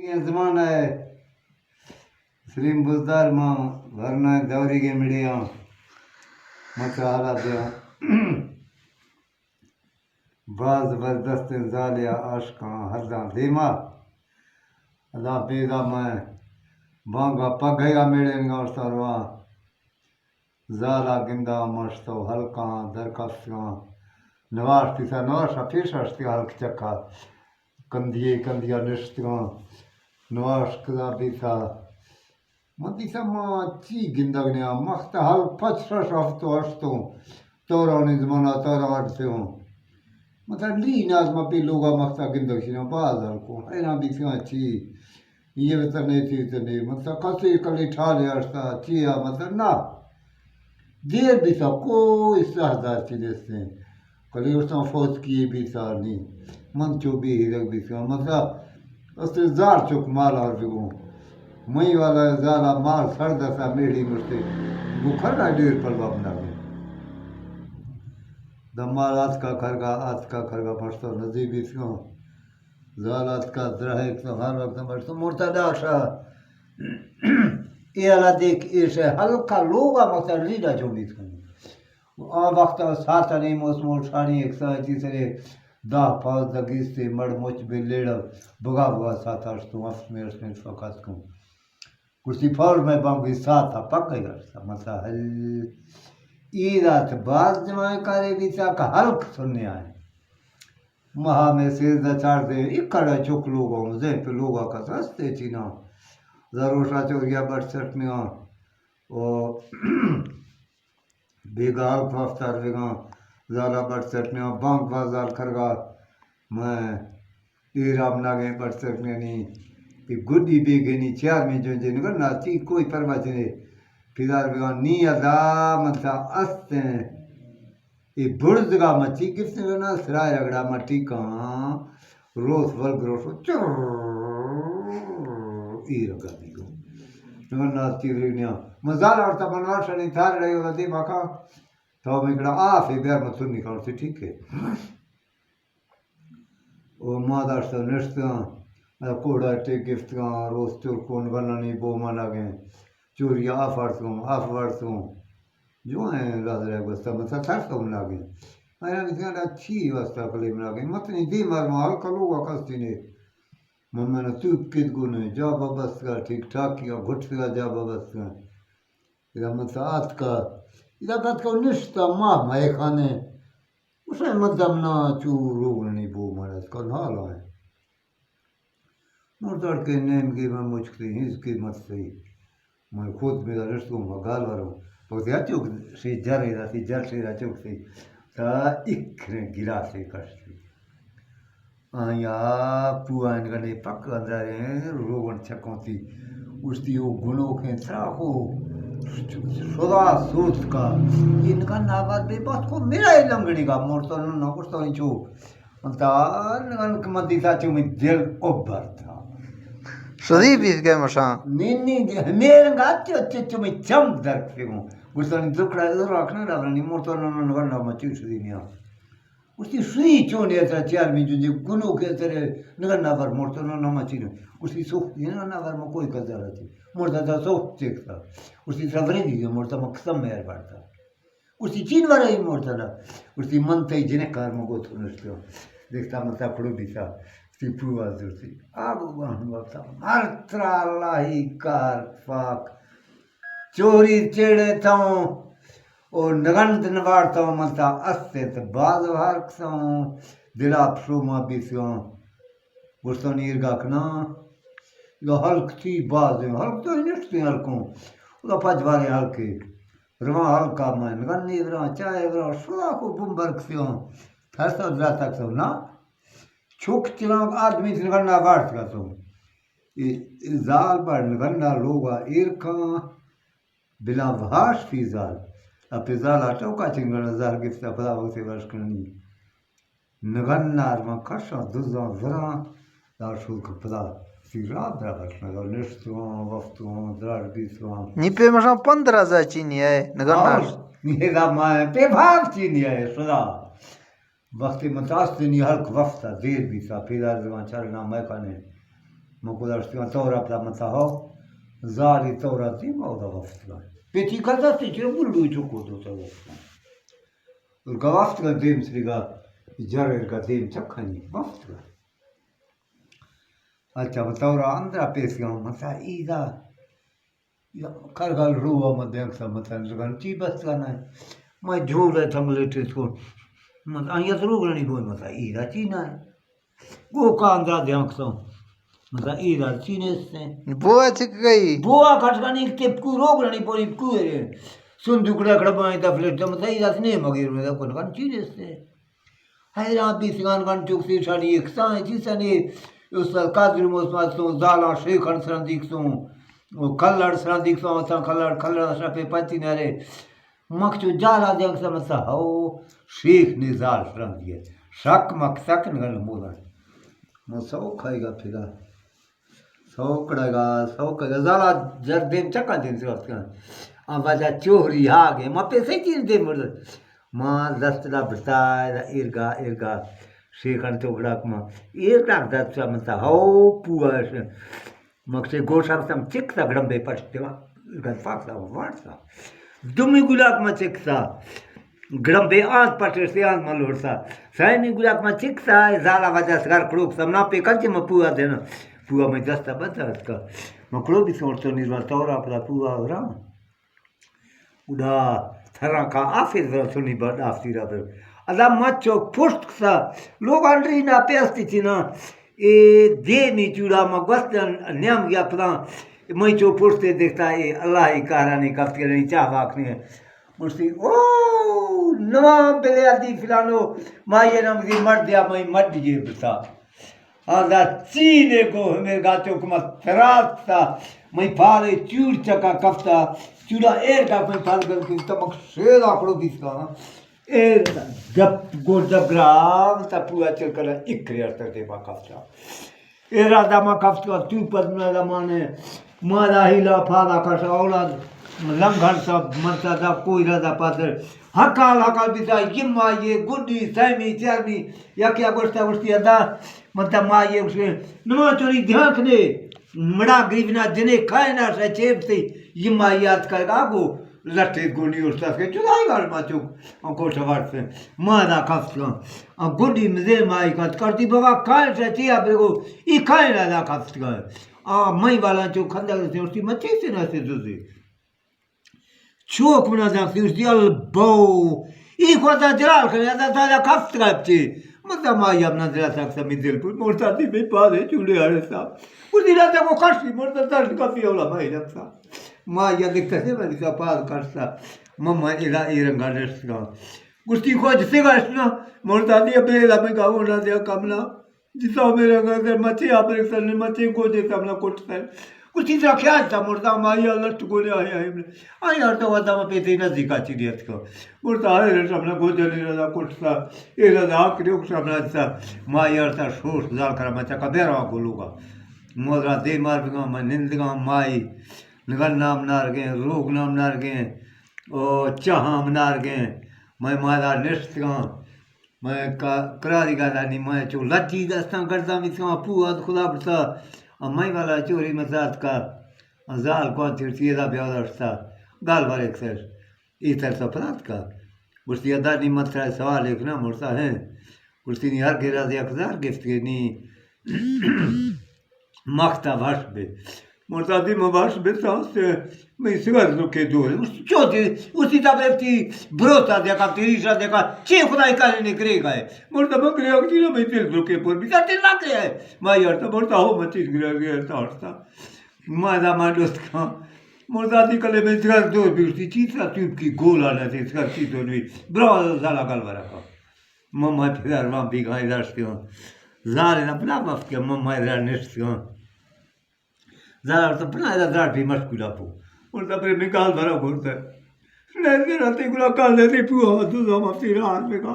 اے زمانہ ءَ سلیم بزدار ماں ورنائیں دوریگیں مڑے آں، مچ ءَ حالا دیاں۔ باز زبردستیں زالے ءَ عاشقاں ہرداں دیما۔ ادا بیگا مئے بانگا پگھے ءَ میڑینگا اوشتارواں۔ زالا گنداں مشتو ہلکاں درکستگاں۔ نواش تیسا نواشا پیش اشتگاں ہلک چکا۔ کندیے کندیا نشتگاں۔ نواش کدا بیتا۔ من دیسا ما چی گندگ نیاں۔ مخت ہلک پچ شش ہفتو ہشتوں۔ تورانی زمانا تورا اڈتگوں۔ مطلب لی ناز ما پی لوگا مختا گندگ شینا باز ہلکوں۔ حیران بیتگاں چی۔ یہ وطن نہیں تھی وطن نہیں۔ مطلب کسی کلی ٹھالے اشتا چی آ مطلب نہ۔ دیر بیتا کوئی سہدار چی نیستیں۔ کلی اشتاں فوت کیے بیتا نی۔ من چو بے ہیرگ بیتگاں۔ مطلب استے زار چک مال آر بگوں۔ مئی والا زالا مال سر دسا میڑی مشتے۔ گو کھرگا ڈیر پلوا بنا گے۔ دمال آتکا کھرگا، آتکا کھرگا مشتو نزی بیتگاں۔ زال آتکا درہے تو ہر وقت مشتو مرتا داشا۔ اے الا دیکھ ایشے ہلکا لوگا مکتا لیڈا چو بیتگاں۔ آ وقت ءَ سات ءَ نیم اوس مول شانی یک ساعتی سرے دہ پانزدہ گیستے مڑ مچ بے لیڑ بگا بگا سات اشتوں ہفت میں اشتیں فقط کوں۔ گوشتی فوج میں بانگی سات ءَ پک گئی اشتا مسا ہل۔ اے رات باز جمائے کارے بیتا کہ ہلک سننے آئے۔ مہا میں سیزدہ چاردہ اکڑا چک لوگا ہوں زین پہ لوگا کس ہستے چینا۔ زروشا چوریا بٹ سٹنیاں۔ او بیگاہ ہلک وفتار بیگاں، زالا بٹ سٹنیاں، بانک بازار کھرگا، میں ایرام ناگیں بٹ سٹنیانی، پی گڈی بیگینی چیار میں جو جنگل ناتی کوئی پرواہ چنے، پیدار بیگاں، نی ادا من تا استیں، اے برزگا مچی گفتگنا، سرائے رگڑا مٹی کاں، روس ولگ روشو، چر، ای رگا دیگو۔ نگن ناز چیر ریگنیا۔ مزال آرتا بنوار شنی تھار رہی ہوتا دی مکا۔ تو مکڑا آفے بیار متن نکال سے ٹھیک ہے۔ او ما داشتا نشتگاں، اے کوڑا ٹے گفتگاں، روز چرکون بنانی بو ما لگیں۔ چوریا آف ورتوں، آف ورتوں۔ جو ہیں لازرے گوستا، متا ترسوں لگیں۔ آیا گوشتگاں، چی واسطہ کلیم لگیں؟ متنی دی مر مال کلو وا کستی نے۔ من من تو کت گونے، جا ببستگا ٹھیک ٹھاک کیا، گھٹتگا جا ببستگا۔ ادا من ساعت کا، ادا کت کو نشتا ما مئے خانے۔ اسے من دمنا چو روگنی بو مارا کن حال آئے۔ مردار کے نیم کے میں مچکتی ہیز کے مت سہی۔ میں خود میرا رشتوں کا گال وروں۔ تو کیا چوک سے جر ہے، سی جر سے را چوک سے۔ تا اکھرے گلاسے کشتی۔ آیا پوان گنے پک اندرے روگن چکوں تی۔ استی او گنوکیں تراکو شدا سوت کا۔ ان کا نابات بے بات کو میرا ہی لنگڑی کا مورتو نو نو کشتو چو۔ انتا نگن کہ من دیتا چو می دل اوبرتا۔ شدی بیت گئے مشان۔ نی، نی، ہمیر گا چو، چو، چو می چم درک پہ گوں۔ گوشتانی دکڑا ادھر رکھنا ڈالنی مورتو نو نو نگن نو مچو شدی نیا۔ گوشتی، سوئی چون ہے ترا چیار میں جو جی گنو کے ترے نگن نہ بر مرتا نہ، نہ مچی نہ۔ گوشتی، سوخت یہ نہ، نہ بر میں کوئی قدر رہتی۔ مرتا تھا سوخت چیک تھا۔ گوشتی، ترا برے دی مرتا میں قسم مہر بڑھتا۔ گوشتی، چین ورا ہی مرتا نہ۔ گوشتی، من تئی جنک کار میں گوت نشتو۔ دیکھتا من تا کھڑو بیتا۔ گوشتی، پو آز دوستی۔ آب وان وقتا۔ مر ترا اللہ ہی کار پاک۔ چوری چیڑے تھاؤں، او نگند نوارتاؤں، من تا استیں تو باز وار کساؤں، دلا پشوما بیسیاؤں۔ گوشتاں ایرگا کناں، یا ہلک تھی بازیں، ہلک تو نشتیں ہلکوں، ادا پج باریں ہلکے۔ رواں ہلکا میں نگندی براں، چائے براں، شدا کو بمبر کسیاؤں، تھرسا درا تک تو نا۔ چوک چلانک آدمی نگندا وارت کسوں۔ اے، اے زال بر نگندا لوگا ایر کاں۔ بلا وہاش پی زال۔ اپی زال آ ٹوکا چنگنا زہر گفتا پدا وقتی وش کننی۔ نگن نار من کشاں دزاں زراں دار شد کہ پدا سی رات درا بچ نگا نشتواں وفتواں دراج بیتواں۔ نی پہ مشاں پندرہ زا چینی ہے نگن نار۔ نی دا ما پہ بھاگ چینی ہے شدا۔ وقتی متاستنی ہلک وفتا دیر بیتا پیدار زمان چارنا میکانے۔ من گذشتگاں تو را پدا متا ہو، زالی تو را تھی ما اودا وفتگاں۔ پیتی کتا تی چرا بلوی چکو دو تا وفتگاں۔ اور گا وفتگاں دیم سری گا، جر ارگا دیم چکانی وفتگاں۔ اچھا، من تو را اندرا پیسگاں، متا ایدا کرگل روغا ما دیانکساں، متا زگن چی بستگا نہ۔ ما جھولا تنگلے ٹیت کو۔ متا آئی ات روغ رنی بوئے، متا ایدا چی نہ۔ گو کاندرا دیانکساں، متا ایدا چی نیستے۔ بوا چک گئی؟ بوا کٹگانی تپکو روغ رنی بوئے کو رے۔ سندوکڑا کڑبائیں دفلٹ، متا ایدا چی نے مگیر میں دا کن کن چی نیستے۔ حیران بیتگان گن چوک سی شانی اکساں چیسانی استاد قادر موسم سوں، زالاں شیخ ہن سرندیک سوں، او کلڑ سرندیک سوں، اتاں کلڑ، کلڑ اشرف پتی نرے۔ مک چو جالا دیگ سمسا ہو، شیخ نی زال سرندی ہے۔ شک مک سک نگن مولا۔ مو سو کھائے گا پھرا۔ سوکڑگا، سوکڑگا، زالا جر دیم چکاں دیم سے وقت کن۔ آ واجہ چوہری آگے، ما پیسے چیز دیم مرد۔ ما دست دا برتا، دا ایرگا، ایرگا، شیخان چوکڑا کما۔ ایرگا دست چا منتا، ہو پوش۔ مکسے گوشا بسم چک تا گڑمبے پشت دیوا۔ ایرگا فاکتا وارتا۔ دومی گلاک ما چکسا، گڑمبے آنت پٹرسی آنت ما لوڑسا۔ سیمی گلاک ما چکسا، زالا واجہ سگار کڑوکسا، منا پہ کچے ما پوا دینا۔ پوا میں دستا بدا اتکا۔ ما کڑو بھی سوڑتو نیروا تورا پدا پوا ہو رہا۔ ادا تھرا کا آفیس برا سنی بڑ آفتی را بر۔ ادا ما چو پشت کسا، لوگ انڈری نا پیستی چینا۔ اے دیمی چوڑا ما گوستن نیام گیا پدا۔ مئی چو پشتے دیکھتا اے اللہ ای کارانی کفت کرنی چاہ واک نہیں ہے۔ مشتی، او، نواں بلے ادی فلانو، ما یہ نام دی مر دیا، مئی مر دیے بتا۔ آزا چینے کو ہمیں گاچو کما ترات تا، مئی پھالے چوڑ چکا کفتا، چوڑا ایر کا کوئی پھال کر کے تمک شیر آکڑو بیس کا۔ اے گڈ گرام تا پورا چل کر اکری ارتر دے ما کفتا۔ اے رادا ما کفتا تو پد میں زمانے مارا ہی لا پھالا کش اولاد لنگھن سب مرتا دا کوئی رادا پادر حقال حقال بیتا یہ ما یہ گڈی سیمی چرمی یا کیا گوشتا گوشتی ادا مرتا ما یہ گوشتے نما چوری دھیان کنے مڑا گریبنا جنے کائنا سے چیب تے یہ ما یاد کرے گا گو لٹے گونی استاد کے جدائی گال ما چوک آن کوٹا وارت سے۔ ما دا کفت کن۔ آن گڈی مزے مائی کت کرتی بابا کائن سے چیا برگو۔ ای کائن دا کفت کن۔ آ مئی والا چو کھندگ سے استی مچی سے نہ سے دوزی۔ چوک منا دا سے استی البو۔ ای خدا جلال کرے دا دا کفت کن چی۔ مزا مائی اپنا دل سک سمی دل پر مرتا دی بے پادے چولے آرے سا۔ استی راتا کو کشتی مرتا درد کفی اولا مائی رکھتا۔ ما یا دکھتا سے میں دکھتا پاس کرتا۔ مما ادا ای رنگا نشتگا۔ گوشتی خواجہ سے گشت نا، مردانی ابریل ہمیں گاؤں نہ دیا کمنا۔ جسا میرا گھر مچے ابریل سر نے مچے گوجے سمنا کوٹ سر۔ گوشتی ترا خیال تھا مردا مائی اللہ ٹکولے آیا ہے۔ آیا تو ودا میں پیتے نزدیکا چی دیت کو۔ مردا ہے رسمنا گوجے نے رضا کوٹ سر۔ اے رضا آکڑے سمنا سر۔ مائی ارتا شوش زال کرا مچا کا بیرا گلوگا۔ مودرا دے مار بگا، میں نندگا مائی۔ نگن نام نارگیں، روگ نام نارگیں، او چاہاں نارگیں۔ میں مادا نشتگاں۔ میں کا-، کراری گالانی میں چو لجی دستاں گرداں بیتگاں، پو اد خدا بڑتا۔ آ میں والا چوری مزاد کا۔ آ زال کون تیر تیرا بیا داشتا۔ گال بارے کسر۔ ای ترسا پرات کا۔ گوشتی، ادا نی من ترا سوال ایک نہ مرتا ہے۔ گوشتی، نی ہر گرا دے اقدار گفت کے نی مختا وش بے۔ مرتا دی من وش بے ساس میں سگر زکے دور۔ اس چو دے، اسی تا بے تی بروتا دیکھا، تیری شا دیکھا، چی خدای کاری نے کرے گئے۔ مرتا من کرے اگتی نہ میں دل زکے پر بھی تا تیرا کرے ہے۔ ما یار تا مرتا ہو مچی گرا گرا تا ہٹتا۔ ما دا ما دوست کا۔ مرتا دی کلے میں سگر دور بیٹتی، چیز کا تیوب کی گولا نہ دے، سگر چیز دور بھی۔ برا زالا گل برا کا۔ مما پدر ما بیگاہی داشتی ہوں۔ زال نا بلا مفت کے مما را نشتی ہوں۔ زال تو بنا دا زال بھی مشکولا پو۔ مرتا پر میں گل برا بولتا ہے۔ نزدے راتے گلا کالے دی پو ہوا دو زمان تیرا ہاتھ میں کا۔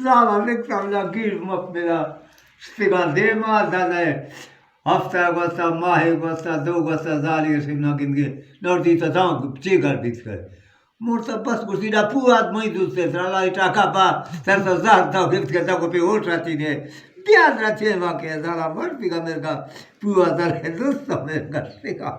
زالا لکھتا ملا گیر مفت میرا۔ شتگان دے ما دادا ہے۔ ہفتہ گوستا، ماہے گوستا، دو گوستا، زالی رسیم نا گندگے۔ نوردی تا داں چے گھر بیت کر۔ مرتا بس گوشتی، ڈا پو آدمائی دوست ہے، سر اللہ ٹاکا با، سر تو زہر تو گفت کے تو کو پہ ہوش آتی نے۔ بیا درچے ما کہ زالا مر پیگا مرگا پوا زر دوست مرگا پیگا۔